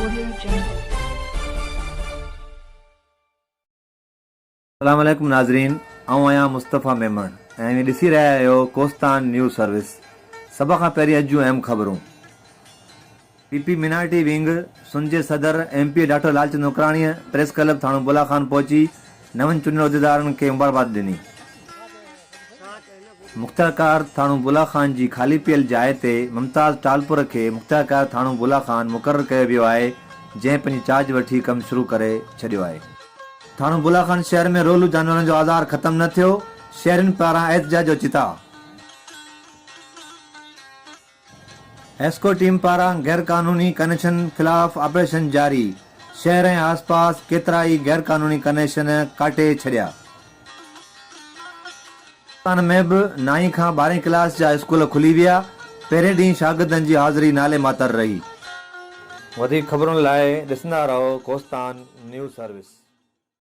Audio Jungle. السلام عليڪم ناظرين آئون آهيان مصطفيٰ ميمڻ ۽ اوهين ڏسي رهيا آهيو ڪوستان نيوز سروس سڀ کان پهرين اڄ جون اهم خبرون پي پي مينارٽي ونگ سن جي صدر M P A doctor Lalchand مڪراڻيء press club ٿاڻو بولا خان پهچي نون چونڊيل عهديدارن کي مبارڪباد ڏني. مختيارڪار ٿاڻو بولا خان جي خالي پيل جاء تي ممتاز ٽالپر کي مختيارڪار ٿاڻو بولا خان مقرر ڪيو ويو آهي، جنهن پنهنجي چارج وٺي ڪم شروع ڪري ڇڏيو آهي. ٿاڻو بولا خان شهر ۾ رولو جانورن جو آزار ختم نه ٿيو، شهرين پاران احتجاج جو چتاء. حيسڪو ٽيم پاران غيرقانوني ڪنيڪشن خلاف آپريشن جاري، شهر ۽ آسپاس ڪيترائي غيرقانوني ڪنيڪشن ڪاٽي ڇڏيا. پاڪستان ۾ به نائين کان ٻارهين ڪلاس جا اسڪول کلي ويا، پهرين ڏينهن شاگردن جي حاضري نالي ماتر رهي. وڌيڪ خبرن لاء ڏسندا رهو ڪوستان نيوز سروس.